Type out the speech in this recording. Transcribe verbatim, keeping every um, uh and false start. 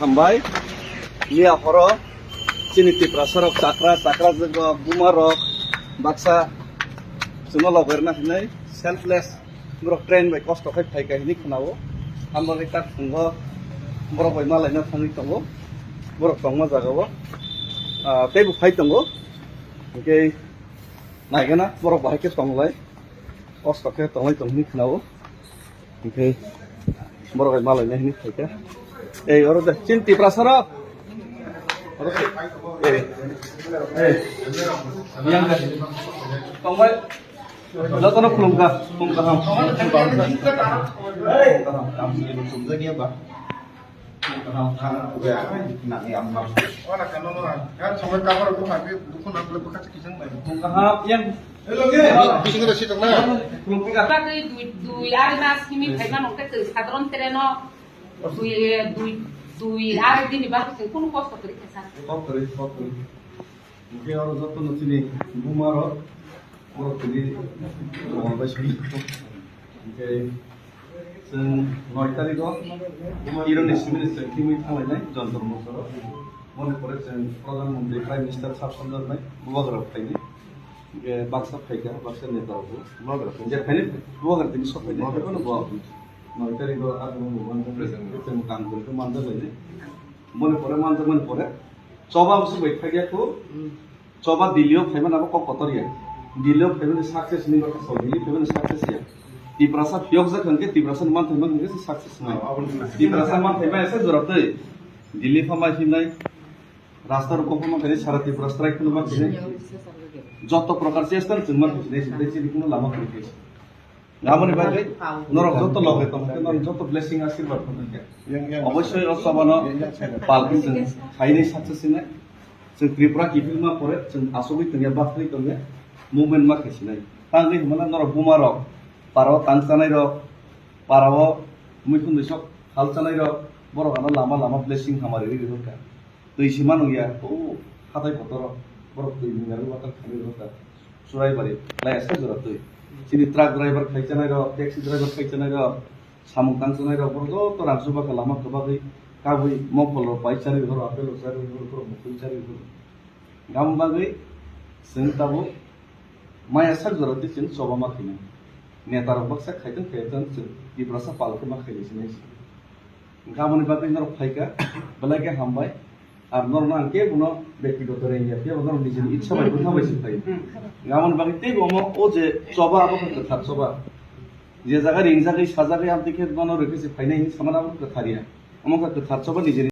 Hambai, miya horo chini Tiprasa rok chakra, chakra jwk rok, buma rok, baksa chwngno logerna hinwi selfless borok train bai kosto khai phaika hinwi khwnao. Hambai tak thwngo borok bai malaina thangwi tongo, borok tongma jagao, ah, teibo phai tongo. Hinkhe naigana borok bahai khe tonglai, kosto khe tonglai tong hinwi khwnao. Hinkhe borok hai malaina hinwi phaikha. Ei, oro de, chini Tiprasa rok. Oro de. Ei. Ei. Yang de. Tongbai. Jotono khulumkha. Khulumkha ham. Khulumkha ham. Khulumkha ham. Khulumkha ham. Ora kano no, ya, chongo kabar ko phabi, dukun ang le bwkha chiki jang bai. Khulumkha ham, yang. Hello, ge. Bising da sitong na. Khulumkha. Bagwi dui, dui arai mas simi phaima nokte twi sadron tereno. Dui, dui, dui arai dini bagwi chwng kunu kosto kwrwi kha sa. Kok kwrwi, kok kwrwi. Hinkhe oro jotono chini buma rok, borok tini tongma bai simi. Hinkhe chwng noi tarikh o Ironi simi ni chwng thimwi thanglainai Jontor Montoro. Moni pore chwng Pradhan Mantri, Prime Minister sab sonjornai bubagra phainai. Hinkhe baksa phaikha, baksa neta rok bubagra phainai. Je phainai bubagra tini sok phainai. Bubagra phainai bo noi tarikh o agamo bo manjak. Chwng kam kwrwi khe manjak lainai. Moni pore manjak mani pore. Choba bwswk bai phaiya kho. Choba Delhi o phaimani abo kok kotor ya. Delhi o phaimani success ni baksa, Delhi phaimani success ya. Tiprasa phiyokjak hwnkhe, Tiprasa ni manthai mankhe se success nai. Tiprasa manthai maya se jora twi. Delhi pha mai hinai. Rasta rok kok pha mankhe sara Tripura strike phano mankhe. Joto prokar chesta chwng mankhe, chini kuno lama kwrwi khe. Aboni bagwi norok joto loge tongkhe, norok joto blessing, asirwad tongkhe. Obosoi o chobano pal khe chwng khainai success hinai. Chwng Tripura kiphilma pore chwng asogwi tongya, bathai tongya, movement ma khaisinai. Tangwi hwnmano norok buma rok, para o tang chanai rok, para o muikhundwi sok hal chanai rok, borok ano lama lama blessing hamari rwi rwkha. Twi sima nungya, o hatai kotor borok twi mingarwi water khamwi rwkha. Churaibari, lai asa jora twi. Chini truck driver khai chanai rok, taxi driver khai chanai rok, samung tang chanai rok, borok joto rang chuba kha lama kwbagwi kabwi mokol rok pai charwi horo, apple rok charwi horo, borok mukhui charwi horo. Gam bagwi chwng tabuk maya sak jora twi chwng choba ma khainai. Neta rok baksa khaitwng khaitwng chwng Tiprasa pal khe ma khainai sinai se. Gam ni bagwi norok phaikha, belai khe hambai. Ar norokno ang kebo no bektigoto rengya, kebo norok nijini itsa bai bwtha bai se phaio. Gam ni bagwi teibo omo o je choba abo khe kwthar choba. Je jaga ringjagwi sajagwi amtwi khe bono rwkhe se phainai hinwi samani abo kwthar ya. Omo khe kwthar choba nijini